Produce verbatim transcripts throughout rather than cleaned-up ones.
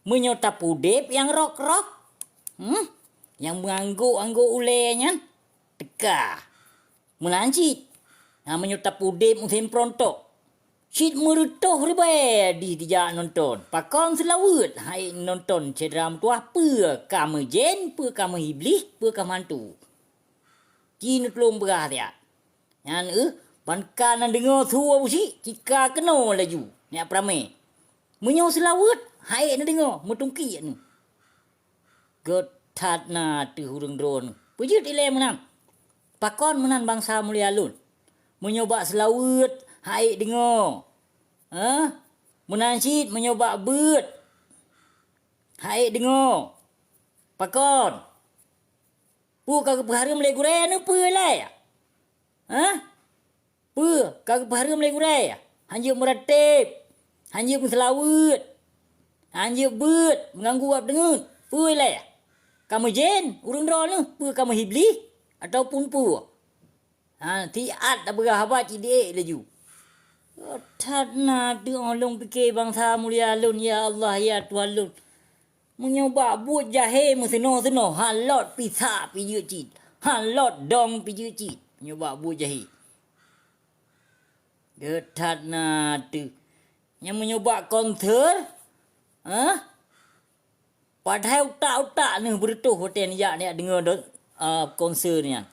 Meunyoe tapudeb nyang rok-rok, hmm, nyang meuanggok-anggok ulée nyan teuka. Meunan cit, na meunyoe tapudeb musém peurontok, cit meureutôh ribée di tijak nonton. Pakon seulaweuet hai nonton syedara meutuwah, peue ka meujen, peue ka meuiblih, peue ka meuhantu. Ci neutulông peugah siat. Nyan, eh, ban ka na deungoe su Abusyik, cit ka keunoe laju, neujak peuramé. Meunyoe seulaweuet, hai na deungoe, meutungkiek neuh. Göt that na teuh ureuëng droeneuh. Peue jeuet ilée meunan? Pakon meunan bansa mulia lôn? Meunyoe bak seulaweuet, hai deungoe. Hah? Meunan cit meunyoe bak beuet, hai deungoe. Pakon? Peue ka geupeuhareuem lé gurée neuh, peue ilée? Hah? Peue ka geupeuhareuem lé gurée? Hanjeuet meuratéb, hanjeuet meuseulaweuet, hanjeuet beuet, meuganggu ap deungeut. Peue ilée? Ka meujen ureuëng droeneuh, peue ka meuiblih ataupun peue? Ha, siat tapeugah haba cit di ék laju. That na teuh óh lôn pike bansa mulia lôn, ya Allah, ya Tuhan lôn. Meunyoe bak buet jahé meuseunoh-seunoh, han lot pih sa pih jeuet cit, han lot dong pih jeuet cit, meunyoe bak buet jahé. Göt that na teuh. Nyang meunyoe bak konser, hah? Padahai utak-utak neuh beureutoh watée neujak, neujak deungoe do-, a, konser nyan.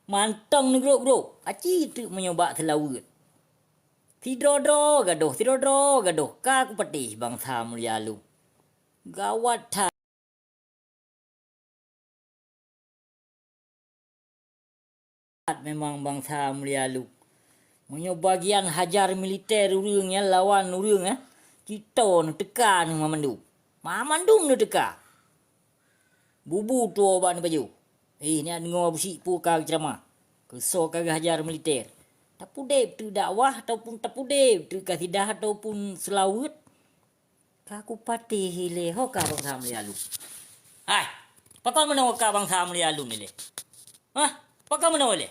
Mantong neugrok-grok, aci teuk meunyoe bak seulaweuet. Sidroe-droe gadôh, sidroe-droe gadôh, ka kupatéh bansa mulia lôn. Gawat that. Memang bansa mulia lôn. Meunyoe bagian hajar militer ureuëng nyan lawan ureuëng, eh, cit teuka neuh mamandum. Mamandum neuteuka. Bubu tuwoe bak neupajoh. Eh, nyak deungoe Abusyik peue ka geuceuramah. Keusoe ka geuhajar militer. Tapudeb teuk dakwah ataupun tapudeb teuk kasidah ataupun seulaweuet. Ka kupatéh ilée, ho ka bansa mulia lôn. Hai, pakon meunoe ka bansa mulia lôn ilée? Hah? Pakon meunoe ilée?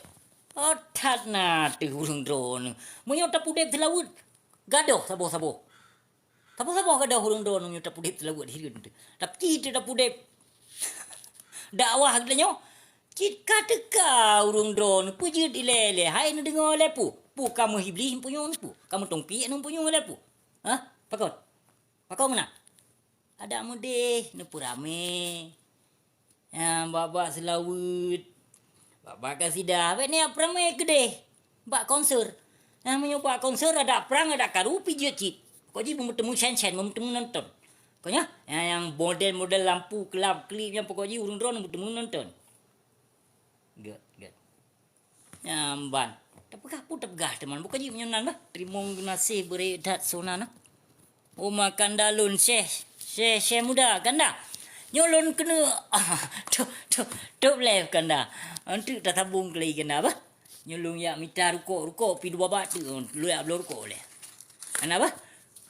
Oh, that na teuh ureuëng droeneuh. Meunyoe tapudeb seulaweuet, gadôh saboh-saboh. Saboh-saboh gadôh ureuëng droeneuh meunyoe tapudeb seulaweuet hireuen teuh. Tapi cit tapudeb dakwah geutanyoe, cit ka teuka ureuëng droeneuh, peue jeuet ilée-ilée, hai neudeungoe lé peue? Peue ka meuiblih punyueng peue? Ka meutungkiek neuh punyueng lé peue? Hah? Pakon? Pakon meunan? Adak meudeh, neupeuramé. Nyan, bak-bak seulaweuet, bak-bak kasidah, bék neujak peuramé keudeh bak konser. Nyan, meunyoe bak konser adak prang, adak karu pih jeuet cit. Pokok jih beumeuteumeung shen-shen, beumeuteumeung nonton. Pokoknya, nyang, nyang model-model lampu kelap-kelip nyan, pokok jih ureuëng droeneuh beumeuteumeung nonton. Göt, göt. Nyan ban. Tapeugah peue tapeugah teuma, bukon jih meunyoe nan bah. Teurimong geunaséh beureukat sona na. Uma kanda lôn syeh, syeh, syeh muda kanda. Nyoe lôn keuneuk, ah, top, top, top leh kanda. Enteuk tasabong keulai kanda bah. Nyoe lôn jak mita rukok, rukok pih dua bak teuk, lôn jak bloe rukok leh. Kanda bah.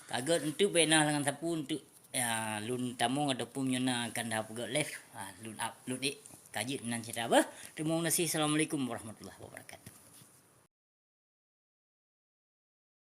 Ka göt enteuk bék na lam sapu enteuk. Ya, lôn tamong ataupun meunyoe na kanda peugöt live, ha, lôn upload ék. Ka jeuet nan syedara beuh. Teurimong gaséh. Assalamualaikum warahmatullahi wabarakatuh.